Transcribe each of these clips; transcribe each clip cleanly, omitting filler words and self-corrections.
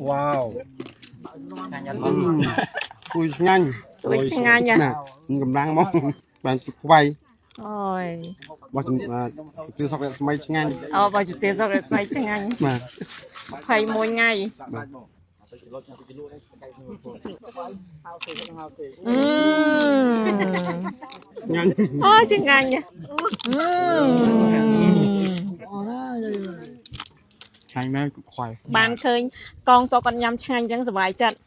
វ៉ាវ ស្រួយឆ្ងាញ់ ស្រួយឆ្ងាញ់ ណាកម្លាំងមកបានសុខខ្វៃ អូយ បោះជំទាវសុករស្មីឆ្ងាញ់ អូបោះជំទាវសុករស្មីឆ្ងាញ់ បាទ 21ថ្ងៃ បាទ ឆ្ងាញ់ អូឆ្ងាញ់ ឆ្ងាញ់មែនខ្វៃ បានឃើញកងតគាត់ញ៉ាំឆ្ងាញ់អញ្ចឹងសុបាយចិត្ត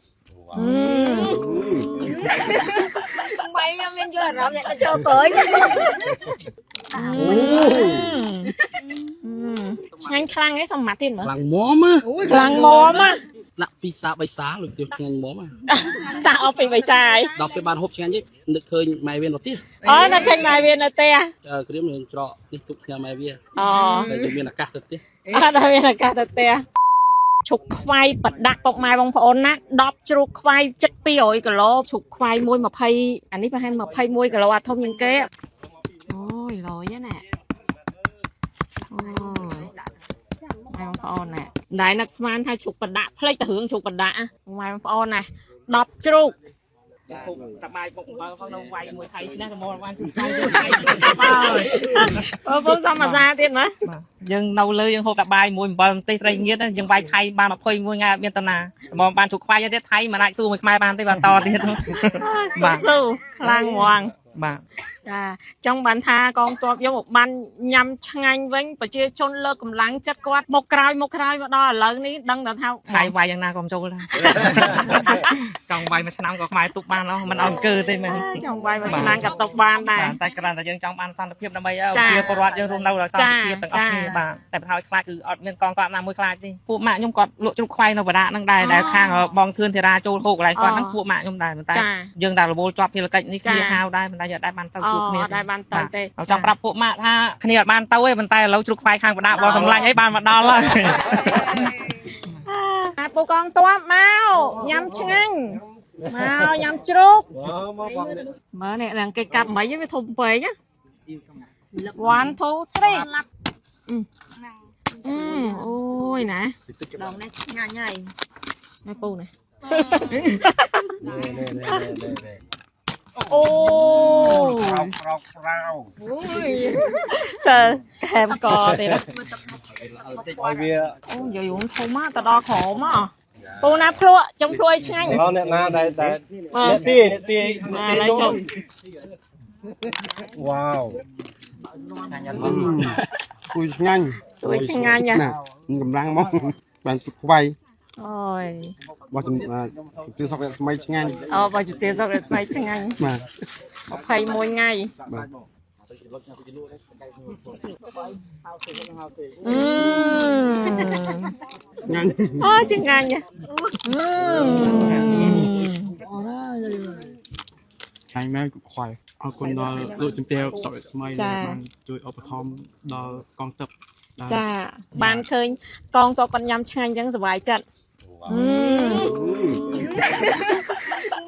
បាយខ្ញុំមានយល់អារម្មណ៍អ្នកចូលក្រោយ ឆ្ងាញ់ខ្លាំងឯងសម្មាទៀតមើល ខ្លាំងមម ខ្លាំងមម ដាក់ពីសា3សាលោកទៀតឆ្ងាញ់មម តាអស់ពី3សាហើយ ដល់ពេលបានហូបឆ្ងាញ់ទេនឹកឃើញម៉ែវានៅផ្ទះ អូនឹកឃើញម៉ែវានៅផ្ទះ ក្រៀមនឹងច្រកនេះទុកផ្ញើម៉ែវា អូ តែយើងមានឱកាសទៅផ្ទះ អត់ដល់មានឱកាសទៅផ្ទះ ឈុកខ្វៃប្រដាក់ពុកម៉ែបងប្អូនណា10ជ្រូកខ្វៃជិត200គីឡូឈុកខ្វៃមួយ20អានេះប្រហែល21គីឡូអាធំជាងគេអូយលយណាអូយម៉ែបងប្អូនណាដែលនឹកស្មានថាជ្រូកប្រដាក់ភ្លេចទៅរឿងជ្រូកប្រដាក់ម៉ែបងប្អូនណា10ជ្រូក តបាយបុកបើផងនៅវាយមួយថៃឈ្នះក៏មកបានជួយថៃបាទ បងប្អូនសំអាសាទៀតណា យើងនៅលើយើងហូបតបាយមួយអំបិលម្ទេសត្រីងៀតយើងវាយថៃបាន21ថ្ងៃអត់មានតណាមកបានជួខ្វាយទៀតថៃមិនអាចស៊ូមួយខ្មែរបានទេបាទតទៀត បាទស៊ូខ្លាំងហ្មង បាទ ចាចង់បានថាកងទ័ពយកមកបានញ៉ាំឆ្ងាញ់វិញប្រជាជនលើកកម្លាំងចិត្តគាត់មកក្រោយមកក្រោយមកដល់ឥឡូវនេះដឹងតែថា ថៃវាយយ៉ាងណាក៏មិនចូលដែរចង់វាយមួយឆ្នាំក៏ខ្មែរទុកបានអស់មិនអន់កើទេមែន ចង់វាយមួយឆ្នាំក៏ទុកបានដែរ តែគ្រាន់តែយើងចង់បានសន្តិភាពដើម្បីឲ្យពលរដ្ឋយើងរស់នៅដោយសន្តិភាពទាំងអស់គ្នាបាទតែបើឲ្យខ្លាចគឺអត់មានកងទ័ពណាមួយខ្លាចទេពួកម៉ាក់ខ្ញុំគាត់លក់ជ្រូកខ្វៃនៅបដាហ្នឹងដែរដែលខាងបងធឿនធីរាចូលហូបកន្លែងគាត់ហ្នឹងពួកម៉ាក់ខ្ញុំដែរតែយើងតែរវល់ជាប់ភារកិច្ចនេះគ្នាហៅដែរប៉ុន្តែយើងដែរបានទៅជួបគ្នា ដែរបានទៅទេ ចង់ប្រាប់ពួកម៉ាក់ថាគ្នាអត់បានទៅទេប៉ុន្តែឥឡូវជ្រូកខ្វៃខាងបដាបងសម្លាញ់អីបានមកដល់ហើយ អាពូកងទ័ពមកញ៉ាំឆ្ងាញ់មកញ៉ាំជ្រូកមើលនេះឡើងគេកាប់មិនវាធំពេកណា1 2 3អូយណា ដងនេះឆ្ងាញ់ហើយ ម៉ែពូណាអូ ក្រោកក្រោកក្រៅ អូយសើកែមកទៀត ឲ្យវា អូយយងធំទៅដល់ក្រោមពូណាភ្លក់ចង់ភ្លក់ឲ្យឆ្ងាញ់ អ្នកណាដែលតែអ្នកទាយអ្នកទាយ ឡើយជុំ វ៉ាវ ស្រួយឆ្ងាញ់ ស្រួយឆ្ងាញ់ ណាកម្លាំងមកបានសុខខ្វៃ អូយ បោះជំទាវសុករស្មីឆ្ងាញ់ អូបោះជំទាវសុករស្មីឆ្ងាញ់ បាទ 21ថ្ងៃ បាទ ឆ្ងាញ់ អូឆ្ងាញ់ ឆ្ងាញ់មែនខ្វៃអរគុណដល់លោកជំទាវសុករស្មីដែលបានជួយឧបត្ថម្ភដល់កងទ័ព ចាបានឃើញកងទ័ពគាត់ញ៉ាំឆ្ងាញ់អញ្ចឹងសុបាយចិត្ត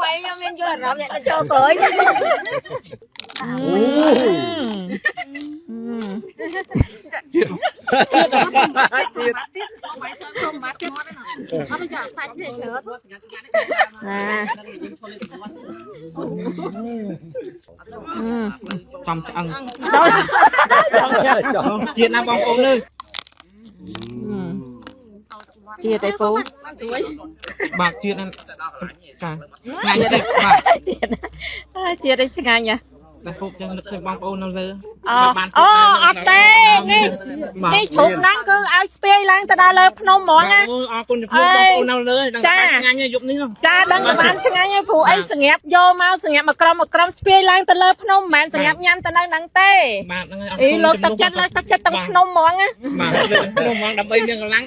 បាយខ្ញុំមានយល់អារម្មណ៍អ្នកចូលក្រោយ ជាតិ ជាតិបាយធ្វើសុំបាត់ទៀតអត់ចាសាច់វាច្រើន ណា ចំឆ្អឹង ចំ ជាតិណាបងប្អូននេះ ជាតិអីពូ បាទជាតិណាចាឆ្ងាញ់ទេបាទ ជាតិជាតិអីឆ្ងាញ់ហ៎ តែហូបចឹងនឹកឃើញបងប្អូននៅលើ អូអត់ទេនេះនេះជ្រូកហ្នឹងគឺឲ្យស្ពាយឡើងទៅដល់លើភ្នំហ្មងណា អរគុណចំពោះបងប្អូននៅលើដឹងបានឆ្ងាញ់យប់នេះ ចាដឹងបានឆ្ងាញ់ហើយព្រោះអីសង្ងាប់យកមកសង្ងាប់មកក្រុមមកក្រុមស្ពាយឡើងទៅលើភ្នំមិនមែនសង្ងាប់ញ៉ាំទៅនៅហ្នឹងទេ បាទហ្នឹងហើយ អីលើកទឹកចិត្តលើកទឹកចិត្តទាំងភ្នំហ្មងណា បាទលើកភ្នំហ្មងដើម្បីមានកម្លាំង